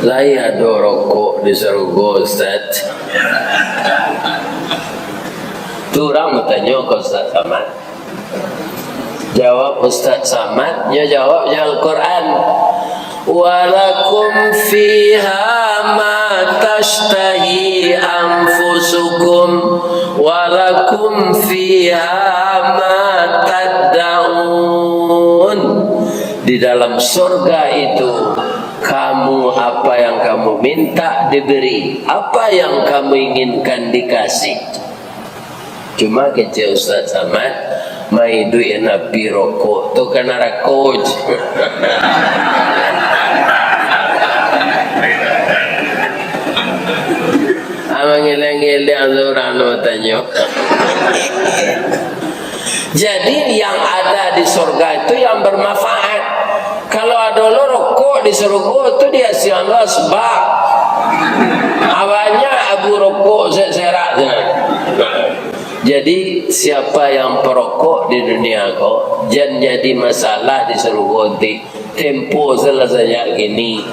"Lai ado rokok di sarugo, Ustaz?" Tu urang batanyo ka Ustaz Samad. Jawab Ustaz Samad, nyo jawab jo Al-Quran. "Walakum fiha ma tashtahi anfusukum, walakum fiha ma taddaun." Di dalam surga itu, kamu, apa yang kamu minta diberi, apa yang kamu inginkan dikasih. Cuma kecek Ustaz Samad, maiduik api rokok tu ka narako je. Ah, mangeleng-ngeleng tu urang tu batanyo. Jadi, yang ada di surga itu yang bermanfaat. Kalau ado lo rokok di sarugo tu, diasiahan lo asbak. Banyak abu rokok se-, serak sinan. Jadi, siapa yang perokok di dunia ko, jan jadi masalah di sarugo nanti. Tempo salah sajak kini.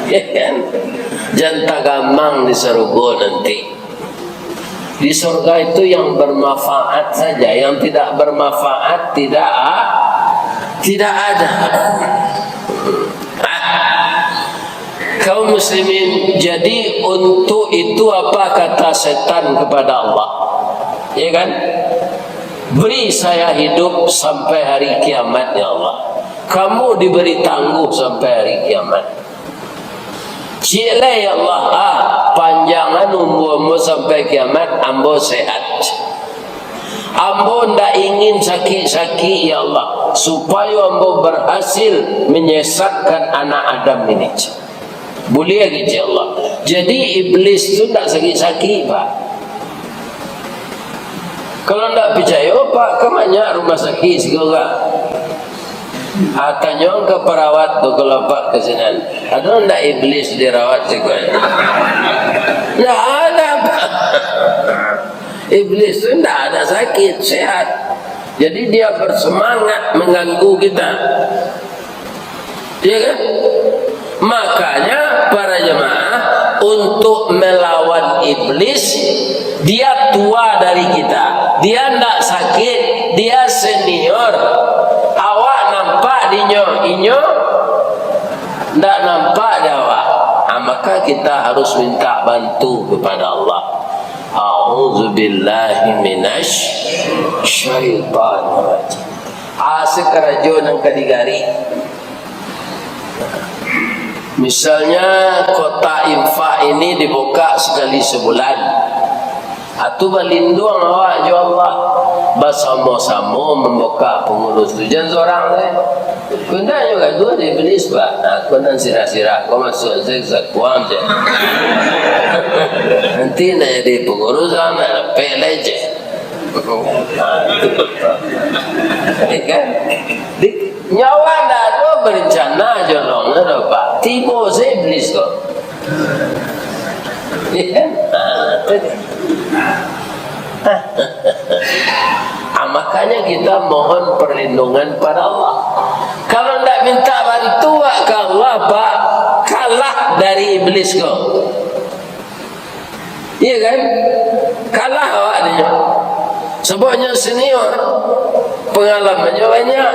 Ya kan? Jan tagamang di sarugo nanti. Di surga itu yang bermanfaat saja, yang tidak bermanfaat tidak a-, tidak ada. Ah. Kaum muslimin, jadi untuk itu apa kata setan kepada Allah? Ya kan? "Beri saya hidup sampai hari kiamat, ya Allah. Kamu diberi tangguh sampai hari kiamat." "Ciek lai, ya Allah, ah, panjangan umua ambo sampai kiamat, ambo sehat. Ambo ndak ingin sakik-sakik, ya Allah, supayo ambo berhasil menyesatkan anak Adam ini." Buliah, kecek Allah. Jadi, iblis tu ndak sakik-sakik, Pak. Kalau ndak picayo, Pak, ka banyak rumah sakik siko, Pak. Ah, tanyoan ka parawat tu, kalau Pak ka sinan, "Ado ndak iblis dirawat siko?" Ndak ada, Pak. Iblis tu ndak ada sakit, sehat. Jadi, dia bersemangat mengganggu kita. Ya kan? Makanya, para jemaah, untuk melawan iblis, dia tua dari kita. Dia ndak sakit, dia senior. Awak nampak di inyo, inyo ndak nampak di awak. Ah, maka kita harus minta bantu kepada Allah. A'udzubillahi minasy syaitanir rajim. Ah, sakarajo nan ka digari. Misalnya, kotak infak ini dibukak sakali sabulan. Atu balinduang awak jo Allah. Basamo-samo mambukak pangurus tu. Jan sorang, eh. Kunda juga tu ada iblis, Pak. Nah, kau nan sirah-sirah, kau masuk saja sakuang je. Nanti nak jadi pangurus, nak lepek lah je. Kan? Di, nyawa ndak ado berencana jo nong ado, Pak. Tibo se iblis ko. Iya kan? Ah, tu dia. Ah, makanya kita mohon perlindungan pada Allah. Kalau ndak minta bantu ka Allah, Pak, kalah dari iblis ko. Iya kan? Kalah awak dinyo. Sababnyo senior, pangalamannyo banyak.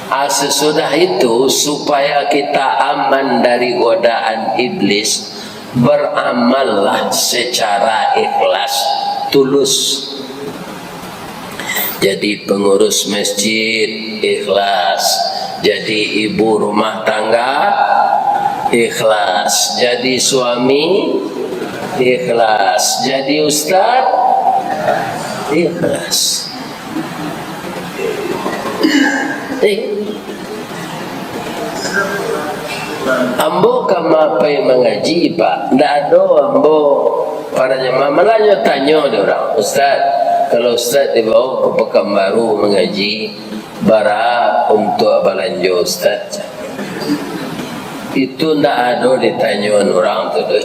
Ah, sesudah itu, supaya kita aman dari godaan iblis, beramallah secara ikhlas, tulus. Jadi pengurus masjid, ikhlas. Jadi ibu rumah tangga, ikhlas. Jadi suami, ikhlas. Jadi ustaz, ikhlas. Eh. Ambo ka ma pai mangaji, Pak. Ndak ado ambo para jamaah. Malah nyo tanyo dek urang, "Ustaz, kalau Ustaz dibawa ka Pekanbaru mangaji, bara untuak balanjo, Ustaz?" Itu ndak ado ditanyoan urang tu doh.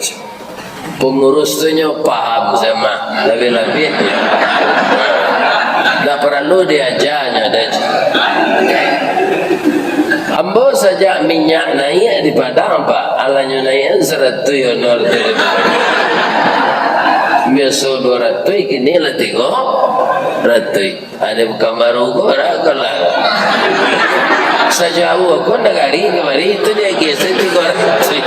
Pangurus tu nyo paham sama, labiah-labiah nyo. Ndak paralu diaja nyo doh. Ambo sajak minyak naiak di Padang, Pak, alah nyo naiak saratuih honor tu. Biaso duo ratuih, kini lah tigo ratuih. Ado Pekanbaru ko, ado ko lah. Sajauah ko nagari kamari, itu dia geser tigo ratuih.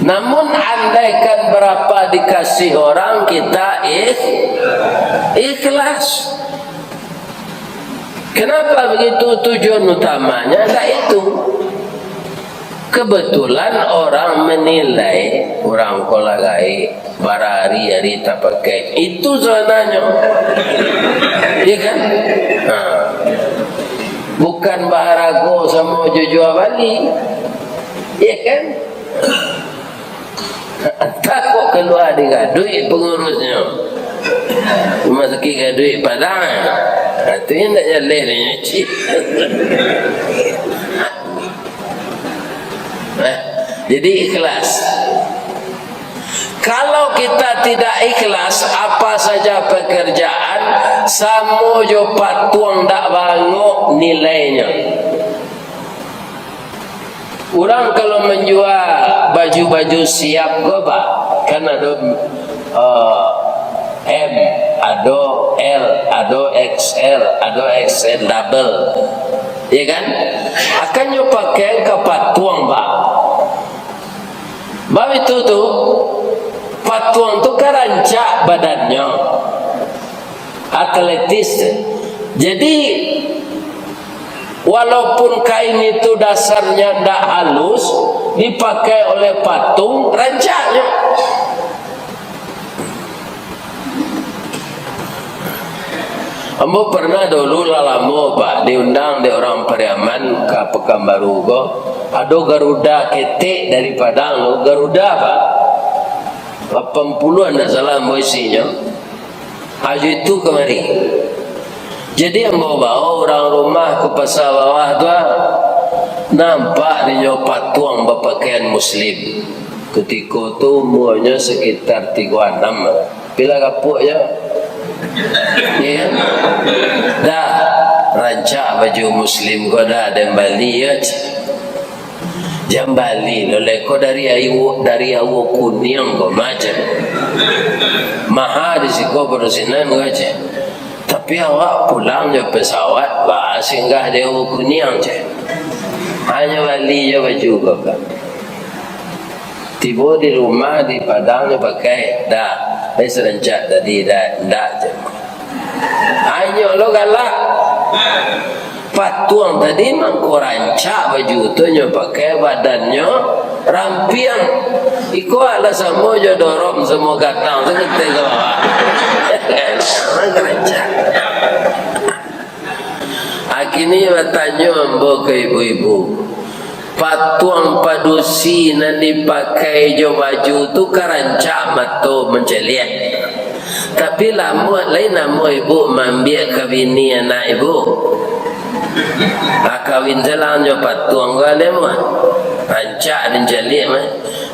Namun, andaikan berapa dikasih orang, kita ikh-, ikhlas. Kenapa begitu? Tujuan utamanya adalah itu. Kebetulan orang menilai urang ko lah gaek, bara ari-ari tapakai. Itu sabananyo. Iya kan? Ha. Bukan baharago samo jo jua bali. Iya kan? Takut kalua di gaduik pangurusnyo. Rumah sakit gaduik Padang. Ha, tu yang ndak jaleh dia nyuci. Nah, jadi ikhlas. Kalau kita tidak ikhlas, apa saja pekerjaan, samo jo patuang ndak bangok nilainyo. Urang kalau manjua baju-baju siap ko, Pak, kan ado, eh, M, ado L, ado X L, ado X L double. Ya kan? Akan nyo pakai ka patuang, Pak. Baitu tu, patuang tu kan rancak badannyo, atletis. Jadi, walaupun kain itu dasarnya ndak halus, dipakai oleh patung, rancaknyo. Ambo pernah dulu lah lamo, Pak, diundang dek urang Pariaman ka Pekanbaru ko. Ado garuda ketek dari Padang tu, garuda, Pak. Lapan puluah ndak salah ambo isinyo. Ajo itu kamari. Jadi ambo bawa urang rumah ka Pasa Bawah tu, ah. Nampak dinyo patuang bapakaian muslim. Kutiko tu umuanyo sakitar tigo anam lah. Pila kapuak jo? Iya kan? Dah, rancak baju muslim ko dah, den bali yo, ceh. Jan bali lo lai ko dari aia, dari aia kuniang ko mah, ceh. Maha di siko baru sinan ko, ceh. Tapi awak pulang jo pesawat, ba singgah di aia kuniang, ceh. Hanyo bali jo baju ko, Pak. Tibo di rumah, di Padang nyo pakai, dah, lai sarancak tadi, dah, ndak, ceh. Hanyo lo galak. Patuang tadi mangko rancak baju tu nyo pakai, badannyo rampiang. Iko alah samo jo dorom, samo gatang, tu kito ka bawah. Mangko rancak. Kini batanyo ambo ka ibu-ibu, patuang padusi nan dipakai jo baju tu ka rancak mato mancaliak. Tapi lamuah lai namo ibu maambiak ka bini anak ibu. Ah, kawin salang jo patuang ko alemu. Rancak dincaliak mah.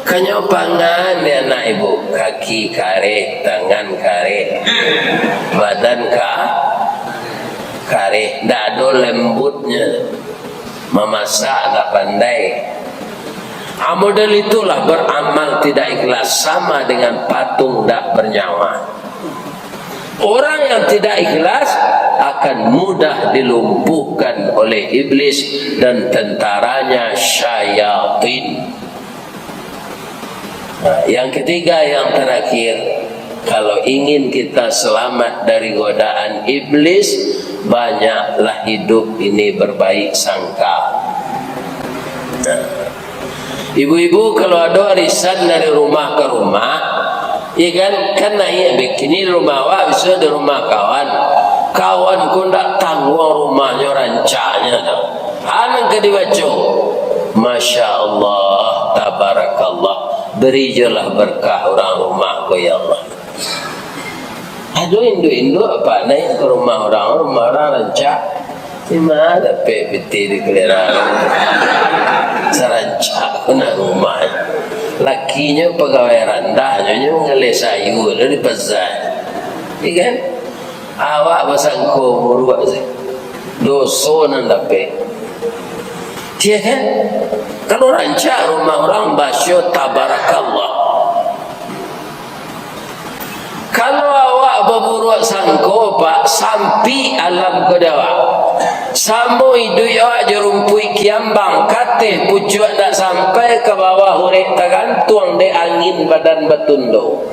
Kanyo pangan di anak ibu, kaki kareh, tangan kareh, badan ka-, kareh, ndak ado lembutnyo, mamasak ndak pandai. Ah, model itulah beramal tidak ikhlas, sama dengan patung ndak bernyawa. Orang yang tidak ikhlas akan mudah dilumpuhkan oleh iblis dan tentaranya syayatin. Nah, yang ketiga, yang terakhir, kalau ingin kita selamat dari godaan iblis, banyaklah hidup ini berbaik sangka. Nah, ibu-ibu, kalau ado arisan dari rumah ke rumah, ya kan, kan naiak, bikini di rumah awak, bisa di rumah kawan. Kawan ko ndak tangguang rumahnyo rancaknyo tu. Anang ka dibaco, Masya Allah, Tabarakallah, beri jolah berkah urang rumah ko, ya Allah. Ado induak-induak, apak naiak ka rumah urang, rumah urang rancak. Di ma dapek pitih di kaliaran? Sarancak ko nak rumah. Lakinyo pagawai randahnyo, nyo manggaleh sayua tu di pasar. Ya kan? Awak basangko buruak se. Doso nan dapek. Ya kan? Kalau rancak rumah urang, baco Tabarakallah. Kalau awak baburuak sangko, Pak, sampik alam ko di awak. Samo iduik awak jo rumpuik kiambang, kateh pucuak ndak sampai, ka bawah urek tagantuang dek angin badan batundo.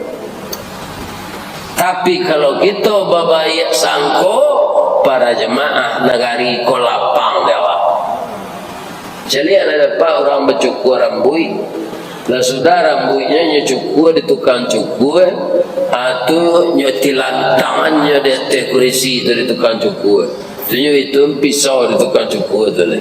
Tapi kalau kito babaiak sangko, para jamaah, nagari ko lapang di awak. Caliak lah, dapek urang bacukua rambuik. Lah sudah rambuiknyo nyo cukua di tukang cukua, ah, tu nyo tilantangan nyo di ateh kurisi tu di tukang cukua. Tu nyo itu pisau di tukang cukua tu lah.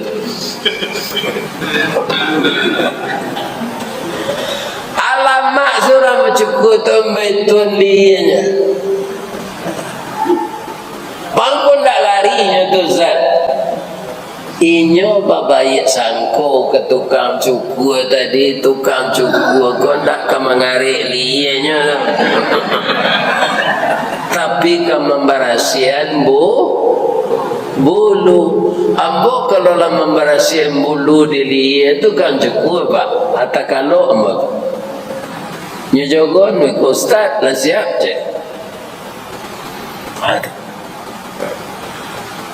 Alamak, surang bacukua tu, ambai tuan lienyo. Bangko ndak larinyo tu, Ustaz. Inyo babaiak sangko ka tukang cukua tadi, tukang cukua ko ndak ka mangarek lienyo tu. Tapi ka mambarasiahan bu-, bulu. Ambo kalau lah mambarasiahan bulu di lie tukang cukua, Pak, ata kalok ambo tu. Nyo jogon, "Ustaz, lah siap?" cek. Aduh.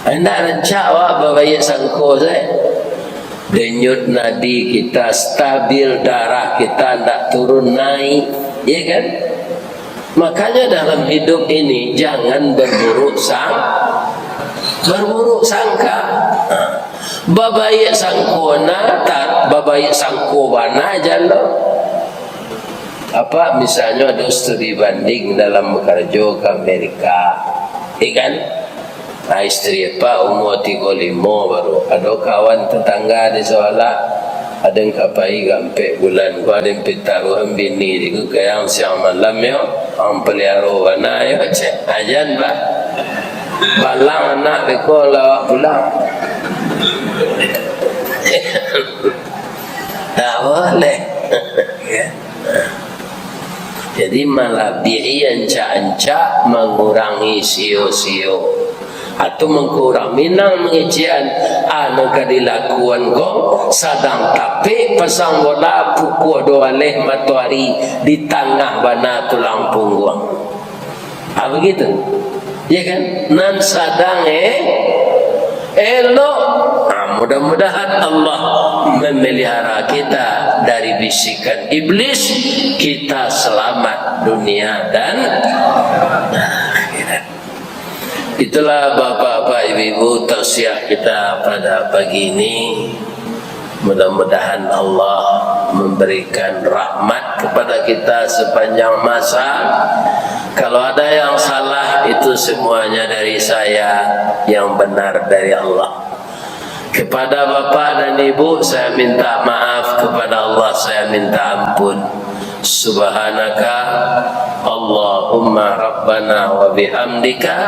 Indak rancak awak babaiak sangko sae. Denyut nadi kita stabil, darah kita ndak turun naik, ya kan? Makanya dalam hidup ini jangan berburuk sang-, berburuk sangka. Ha. Babaiak sangko na, ta-, babaiak sangko bana jan lo. Apa, misalnyo ado studi banding dalam bakarajo ka Amerika, ya kan? Nah, istri apa umua tigo limo baru. Ado kawan tatangga di sabalah, ado nan ka pai ka ampek bulan, ko ado nan pitaruahan bini, di ko kayang siang malam yo, ang paliaro bana yo, cek. Ajan, bah. Balang anak beko lawak pulang. Tak boleh. Jadi, malabiahi ancak-ancak, mangurangi sio-sio. Atau mangkurang, minang mangecekan, ah, nan ka dilakuan ko, sadang tapek pasang bola, pukua duo baleh matoari, di tangah bana tulang pungguang. Ah, begitu. Ya kan? Nan sadang, eh, elok. Ah, mudah-mudahan Allah memelihara kita dari bisikan iblis, kita selamat dunia dan akhirat. Itulah, bapak-bapak, ibu-ibu, tausiah kita pada pagi ini. Mudah-mudahan Allah memberikan rahmat kepada kita sepanjang masa. Kalau ada yang salah, itu semuanya dari saya, yang benar dari Allah. Kepada bapak dan ibu, saya minta maaf, kepada Allah, saya minta ampun. Subhanaka Allahumma Rabbana wa bihamdika,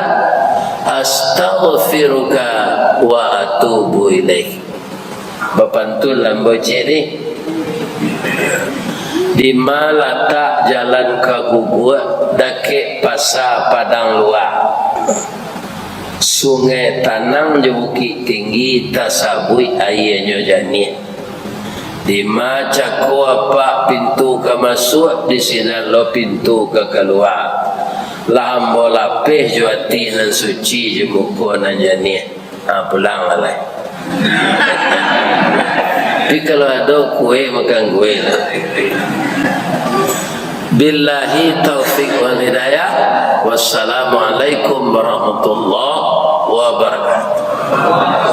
astaghfiruka wa atubu ilaik. Bapantun lah ambo ciek ni. Di ma latak jalan ka Guguak, dakek Pasa Padang Lua. Sungai Tanang jo Bukik Tinggi, tasabuik aianyo janiah. Di ma cako apak pintu ka masuak, di sinan lo pintu ka kalua. Lah ambo lapeh jo ati nan suci, jo muko nan janiah. Ha, pulanglah lai. Tapi kalau ado kue, makan kue lah. Billahi taufik wal hidayah. Wassalamualaikum warahmatullahi wabarakatuh.